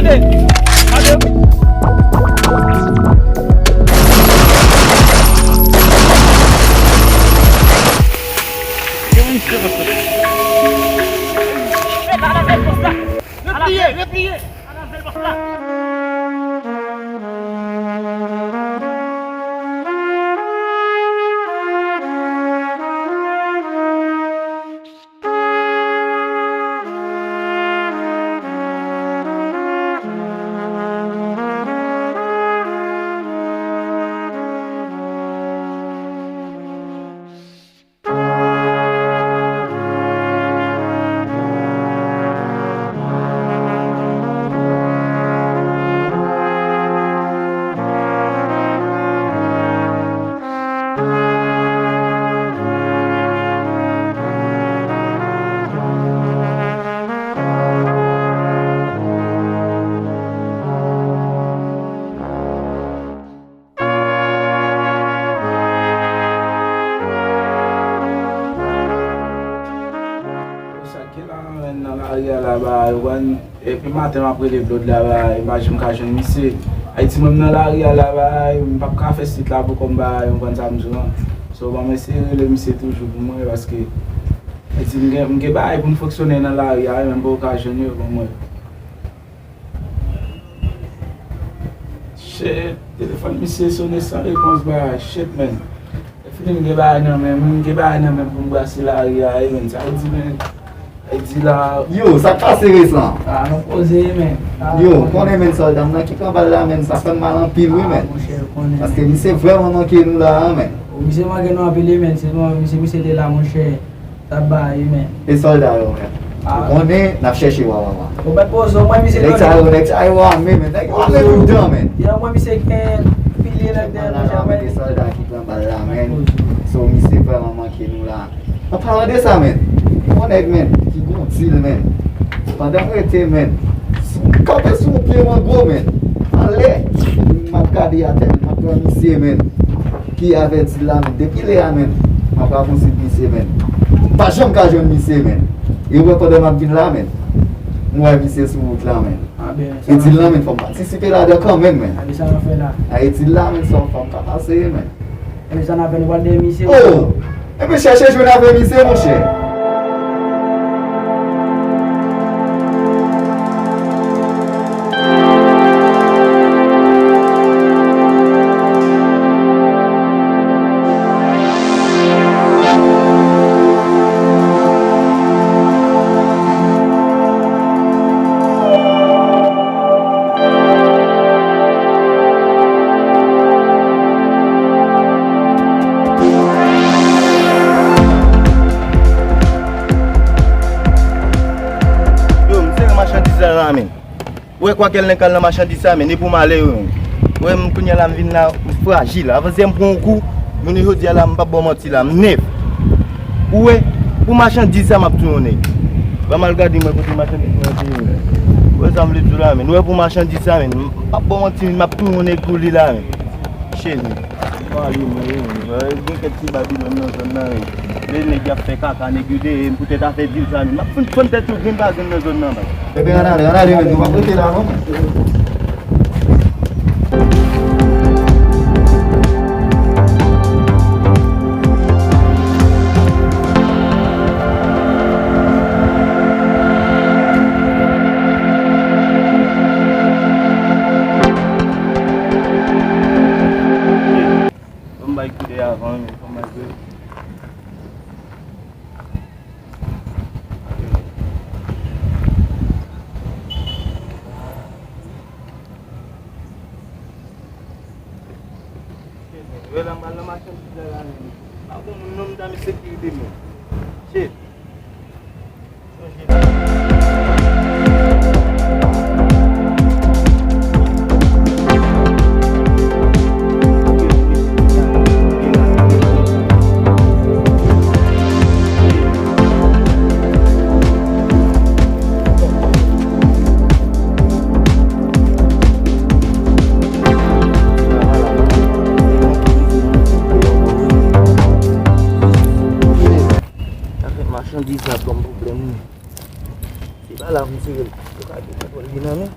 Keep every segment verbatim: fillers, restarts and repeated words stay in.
Repliye, repliye! Sa k gen la, nan lari a la, ba, yo pran, epi maten m ap rele Blod la, ba, m pa janm ka jwenn misye. Ayiti, mwen, m nan lari a la, ba, m p ap ka fè sit la pou kò m, ba, yo konn sa m di w an. So, ban m eseye rele misye toujou pou mwen, paske, Ayiti, m gen, m gen bagay pou m fonksyone nan lari a, men m poko ka jwenn yo pou mwen. Shit, telefòn misye sone san repons, ba, shit, man. Lè fini m gen bagay nan men m, m gen bagay nan men m pou m brase lari a, wi, man. Sa vle di, man, e di la. Yo, sa k pase resan? Ah, nou poze, man. Ah, yo, konnen, man, sòlda m nan ki pran bal la, man, sa fè m mal anpil, wi, man. Ah, monchè, konnen, paske misye vrèman manke nou la, man. Misye manke nou anpil, wi, man. Se bon, misye, misye te la, monchè. T ap bay, men. E sòlda yo, men. Ah. Ou konnen, n ap chèche wa, wa, wa. Ou mèt poze, ou mwen misye. Nèg sa yo, nèg sa yo ame, men. Nèg yo ame tout tan, men. Yo, mwen misye gen pilye nèg dèyè, monchè, men. E sòlda ki pran bal la, men. So, misye vrèman manke nou la. An palan de sa, men. Yon nèg, men, ki gon dil, men. Pandan m rete, men. Kanpe sou yon pye mango, men. Anlè. M ap gade atè, men. M ap pran misye, men. Ki avèti la, men. Depi lè a, men, m ap rakonsi misye, men. M pa janm ka jwenn misye, men. E ou wè pandan m ap vin la, men, m wè misye sou wout la, men. Ah, ben, e dil la, men, fò m patisipe ladan kanmenm, men. Ah, ben, sa n ap fè la? A, e dil la, men, sa fò m ka pase, men. E sa n ap fè, nou pral dèyè misye. Oh! Ebyen, chèche jwenn avè misye, monchè. Yo, m sere machandiz la la, men. Ou wè kwa kèl nèg k al nan machandiz sa, men, e pou malè yo, men. Ou wè m kounye a la, m vin la, m frajil. Avanse m pran yon kou, jounen jodi a la, m p ap ba w manti la, m nèf. Ou wè, pou machandiz sa, m ap touye yon nèg. Ban m al gade mwen kote machandiz mwen te ye, men. Ou wè sa m vle di w la, men. Ou wè pou machandiz sa, men. M p ap ba w manti, men, m ap touye yon nèg pou li la, men. Cheri. Mwen ale mwen, wi. Gen kèk ti Babilòn nan zòn nan, wi. Lè nèg y ap fè kaka, nèg yo dèyè m poutèt afè dil sa, men. M ap fann tèt yo grenn pa grenn nan zòn nan, men. Ebyen, ann ale, ann ale, men. Nou p ap rete la, non. Fò m bay koudèy avan, men fò m bay koudèy. Wè la, m al nan machandiz la, la, men. Pa gon moun non, m ta met sekirite, men. Shit. Afè machandiz la ban m pwoblèm, wi. Se pa la pou m sere l. Yo ka gen kontwòl li nan men.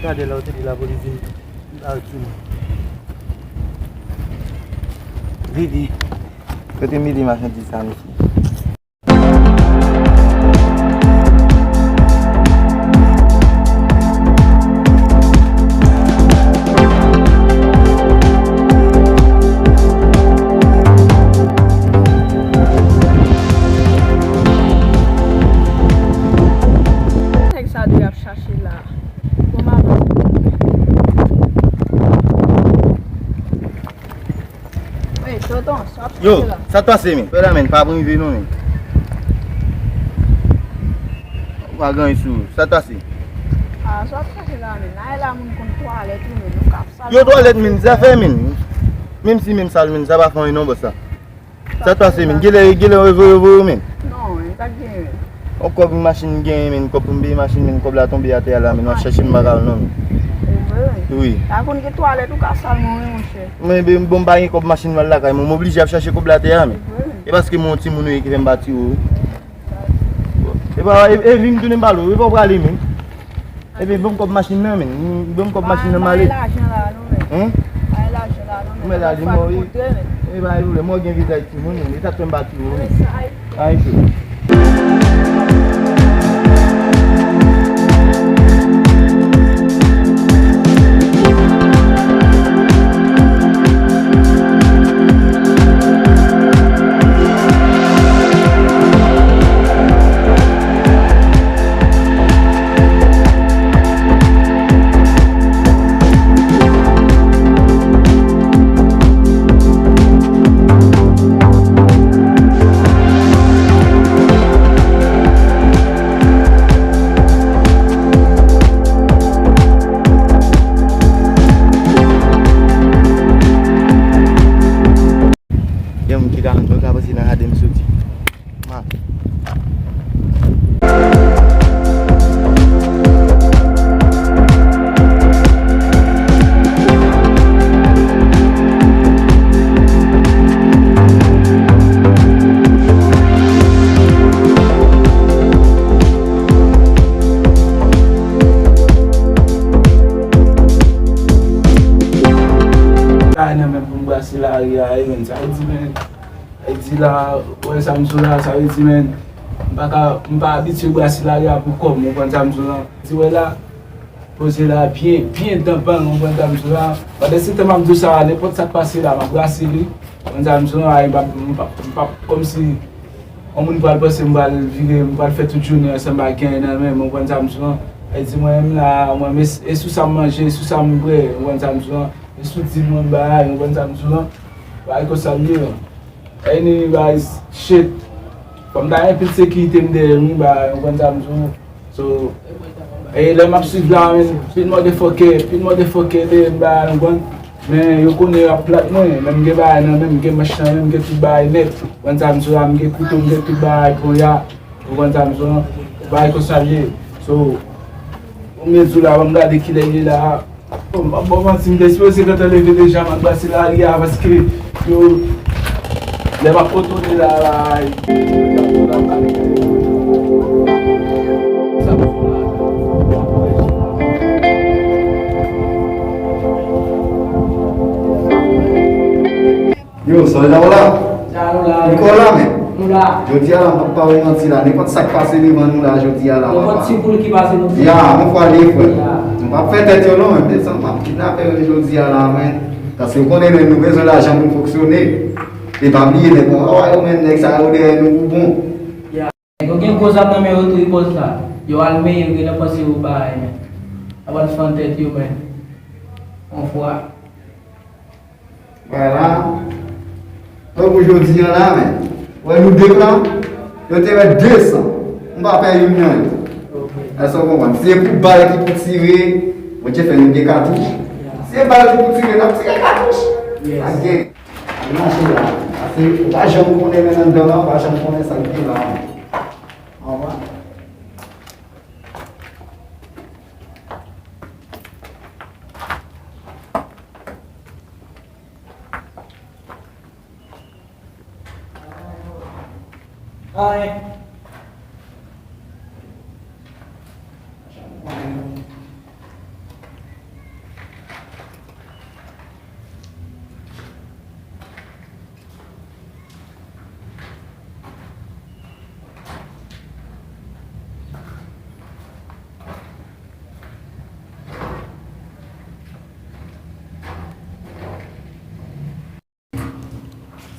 Gade la, ou te di lapolis vin arete nou. Vidi. Kote m mete machandiz sa, mesye? Nèg sa dwe ap chache la. Bon, m avanse. Ey, tonton, sa ap Yo, chache la? Sa t pase, men? Fè la, men, pa rive non, men. Ou pa gen anyen sou ou. Sa t pase? Ah, sa ap chache la, men? La, e la moun konn twalèt, wi, men. Nou ka ap sal Yo twalèt, men, zafè, men. Menm si menm sal, men, sa pa fè anyen non, bòs la. Sa t pase, men? Genlè, genlè, yo voye, yo voye, men. Non, men, sa k genyen, men? On kòb machin m genyen, men, kòb pou m peye machin, men, kòb la tonbe atè a la, men, w ap chèche m pa ka wè l non, men. Ou vre? Wi. Sa konn gen twalèt ou ka sal mwen, wi, monchè. Men, ben, bon, m pa gen kòb machin m al lakay mwen, m oblije ap chèche kòb la atè a, men. Ou vre? E paske mwen yon timoun wi ki fè m pa tire w, wi. E pa, e, e vin m tounen m pale w, e pa w prale, men. Epi ban m kòb machin nan, men. Ban m kòb machin nan, m ale. Pa gen lajan la non, men. Hein? Pa gen lajan la non, men. Mwen la, li mò, wi. E pa gen pwoblèm, mwen gen vizaj timoun, men. E sa k fè m pa tire w, men. Ay, cho. Gen moun ki ka, yo ka panse nan jardin m soti. Ma. Ay, nan men pou m brase lari a, e, men, sa vle di, men, e di la, wè sa m sou la, sa vle di, men, m pa ka, m pa abitye brase lari a pou kò m, ou konprann sa m sou la. Di wè la, poze la byen, byen dan bang, ou konprann sa m sou la. Pandan se tan m ap di w sa, nenpòt sa k pase la, m ap brase li, ou konprann sa m sou la, e m p ap, m p ap, m p ap, kòmsi, yon moun pral panse m pral vire, m pral fè tout jounen an san m pa gen anyen nan men m, ou konprann sa m sou la. E di mwen menm la, mwen menm, e sou sa m manje, e sou sa m bwè, ou konprann sa m sou la. E sou di mwen bay, ou konprann sa m sou la. Bay konsa l ye. Anyway, shit. Fò m ta gen pil sekirite m dèyè m, wi, bay, ou konprann sa m sou la. So, e lè m ap swiv la, men, pil motherfucker, pil motherfucker dèyè m, bay, ou konprann. Men yo konnen y ap plat mwen, men m gen bagay nan men m, m gen manch nan men m, m gen tout bagay nèt. Ou konprann sa m sou la, m gen kouto, m gen tout bagay, ponya. Ou konprann sa m sou la, bagay konsa l ye. So, ou mezou la, ban m gade kilè l ye la. Bon, m p ap ba w manti, m te sipoze gentan leve deja, m al brase lari a, paske yo, lè m ap kontwole la, la, Yo, sòlda w la? Sa nou la, wi. Ou ankò la, men? Nou la. Jodi a la, m p ap ba w manti la. Nenpòt sa k pase devan nou la, jodi a la, papa. Nenpòt ti poul ki pase nou. Ya, yon fwa de fwa. Ya. Nou p ap fè tèt yo non, men. Desann, m ap kidnape yo jodi a la, men. Paske ou konnen, men, nou bezwen lajan pou n fonksyone. E pa bliye, nèg konsa yo, men, nèg sa yo dèyè nou pou bon. Ya. Nèg yo gen gwo zam nan men yo tou, wi, bòs la. Yo al men yo genlè panse yo bay, men. Yo pral fann tèt yo, men. Yon fwa. Vwala. Tankou jodi a la, men, wè nou de plan, yo te wè de san. M pa pè youn nan yo. Ok. Èske w konprann? Si se pou bal ki pou tire, Bondye fè nou gen katouch. Ya. Si se bal ki pou tire, n ap tire katouch. Yes. Sa gen. Ann mache la. Paske ou pa janm konnen, men anndan an, ou pa janm konnen sa k gen la. Anvan. Ay.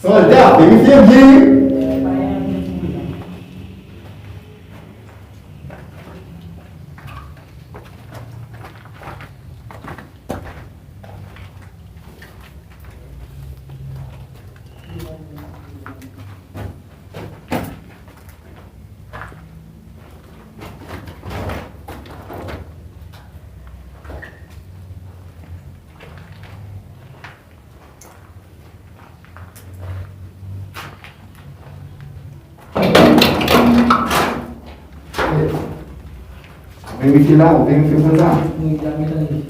Sòlda, verifye byen wi. Verifye la, ou verifye konsa. Wi, la, wi, la, wi.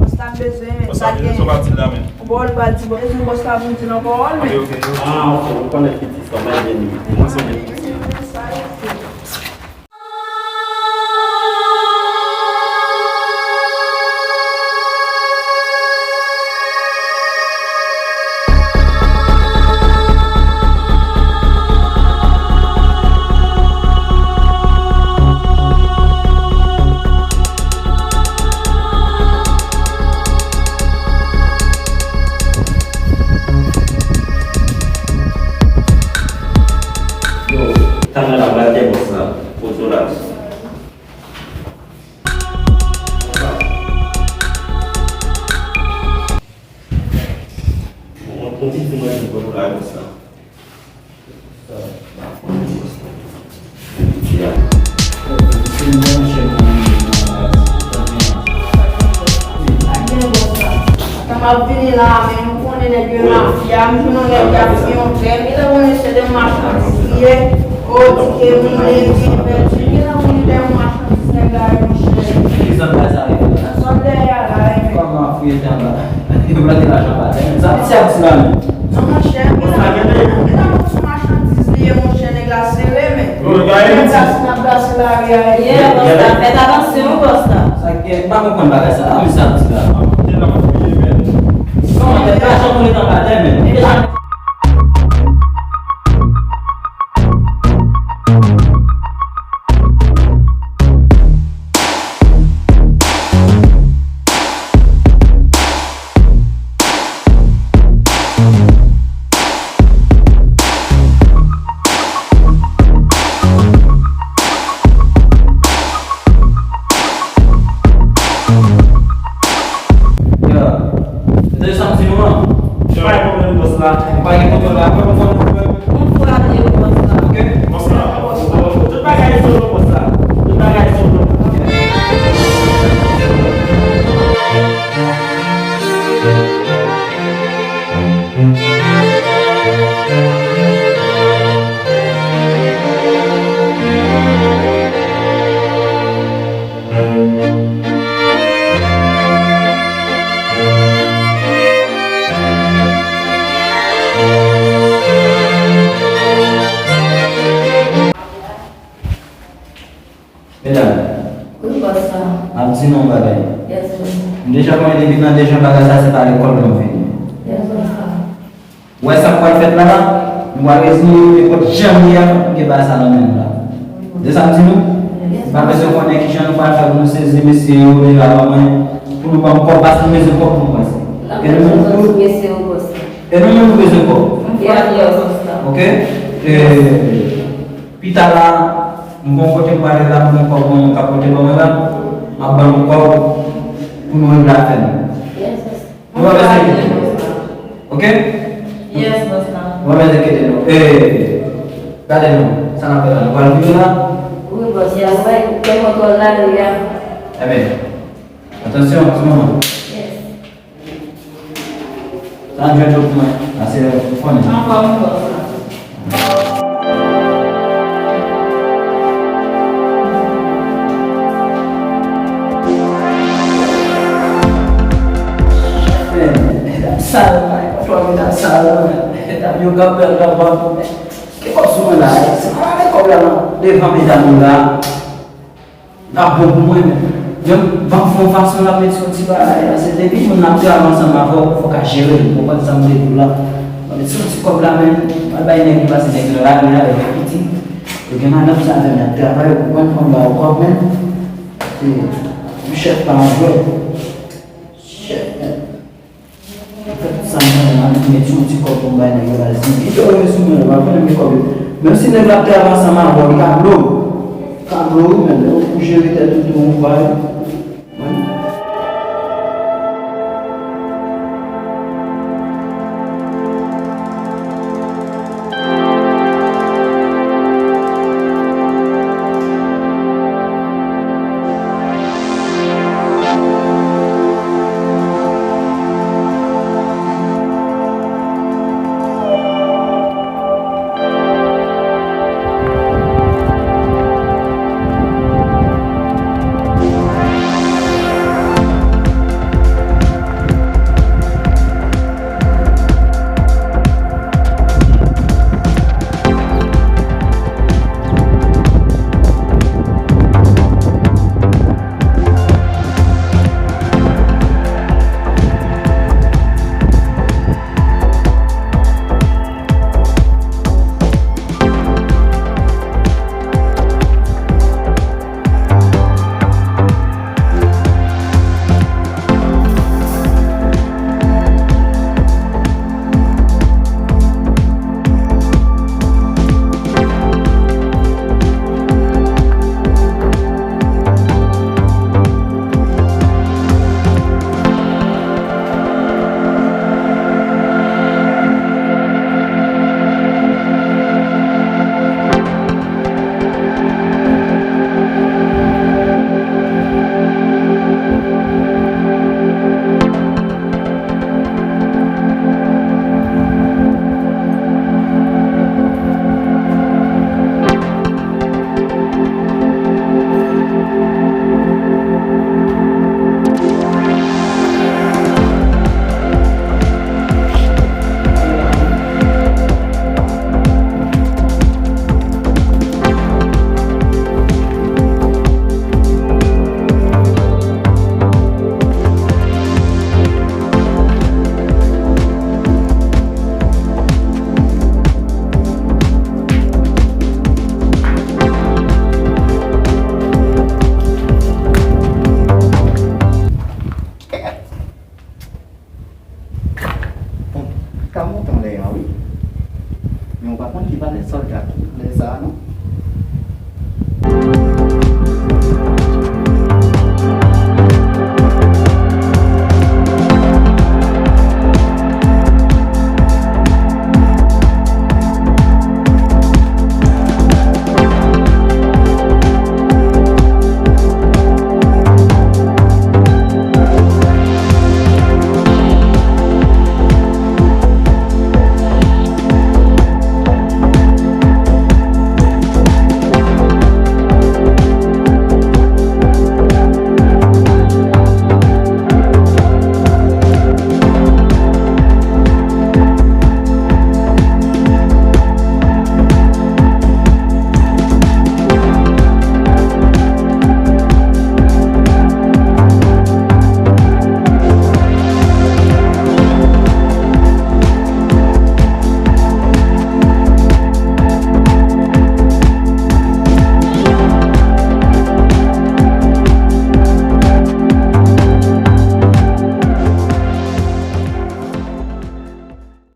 Bòs la bezwen, men sa gen. Ou pa wè li pral di, bon, bezwen bòs la pou di nan pawòl, men. Ok, ok. Ah, ok, ou konnen piti sa, mwen byen li. Mwen se byen. Yo, kamera la, pral gen bòs la. Foto la. Bon, bon, bon, ti di mwen, di mwen pou la bòs la. Ata m ap vini la, men nou konnen nèg yo mafya, m jwenn yon nèg k ap fè yon trèt, li ta konnen se de machandiz li ye, o, di ke moun li gen pèdi, li ta konnen de machandiz nèg la ye, monchè. Ki zòn bagay sa ye la? Zòn dèyè a la, e men. Kòman fouye tè anba? Yo plante lajan anba tè, men sa, se ap di la, men. Non, monchè, gen la, gen la, gen la, machandiz li ye, monchè, nèg la sere, men. Nèg la, si n ap brase lari a, e. Yeah, bòs la, fèt atansyon, bòs la. Sa k gen, m pa konprann bagay sa la, men sa ap di la. Kòman tèt lajan pou ret anba tè, men? Yo, se sa m di nou an. Yo, pa gen pwoblèm, bòs la. Pa gen pwoblèm la. Mwen, mwen, mwen, mwen. Yon fwa de bòs la. Ok. Bòs la. Tout bagay sou nou, bòs la. Tout bagay sou nou. Medam. Wi, bòs la. M ap di nou yon bagay. Yes, bòs la. M deja konnen depi nan deja bagay sa, se pa lekòl nou vini. Yes, bòs la. Ou wè sa k pral fèt la la? Nou pral reziye nou, nenpòt jan li ye a, fòk nou gen bagay sa nan men nou la. Se sa m di nou? Yes, bòs la. M pa bezwen konnen kijan nou pral fè pou nou sezi mesye yo, men avan mwen, pou nou ban m kòb, paske nou bezwen kòb pou nou pase. E nou menm tou, e nou menm nou bezwen kòb. Yes, bòs la. Ok? E, Pita la, m gon kote m prale la, m gon kòb mwen k ap pote ban mwen la, m ap ban nou kòb pou nou regle afè nou. Yes, bòs. Nou pa bezwen enkyete nou. Ok? Yes, bòs la. Nou pa bezwen enkyete nou. E, gade non, sa n ap fè la, nou pral vire la? Wi, bòs la. Wi, fè kontwòl la, li a. Ebyen. Tansyon, ti manman. Sa n jwenn yo pou mwen. Ase ou konnen. Anfòm, anfòm. Men, medam sal, bay patwon medam sal, men, medam yo kanpe andan bank, men, ki kòb sou mwen la, se pa avèk kòb la, non, devan medam yo la. L ap bon pou mwen, men. Yon bank fè yon fason l ap met yon ti bagay la, se depi moun ap travay ansanm avè w, fò w ka jere l, ou konprann sa m vle di w la. L ap met yon ti kòb la, men, al bay nèg yo, pase nèg yo nan lari a, yo gen pitit, yo gen madanm, sa fè m ap travay, ou konprann, fò m ba yo kòb, men. Se, yon chèf pa yon jwèt. Chèf, men. Sa m konnen, m ap met yon ti kòb pou m bay nèg yo la. Si pito yo sou mwen, yo pa konnen men kòb yo. Menm si nèg la ap travay ansanm avè w, li ka blo w. Li ka blo w, men lè ou jere tèt ou tou, ou bay. Bon, li ka monte anlè a, wi. Men ou pa konn li pa lè sòlda tou, lè sa a, non?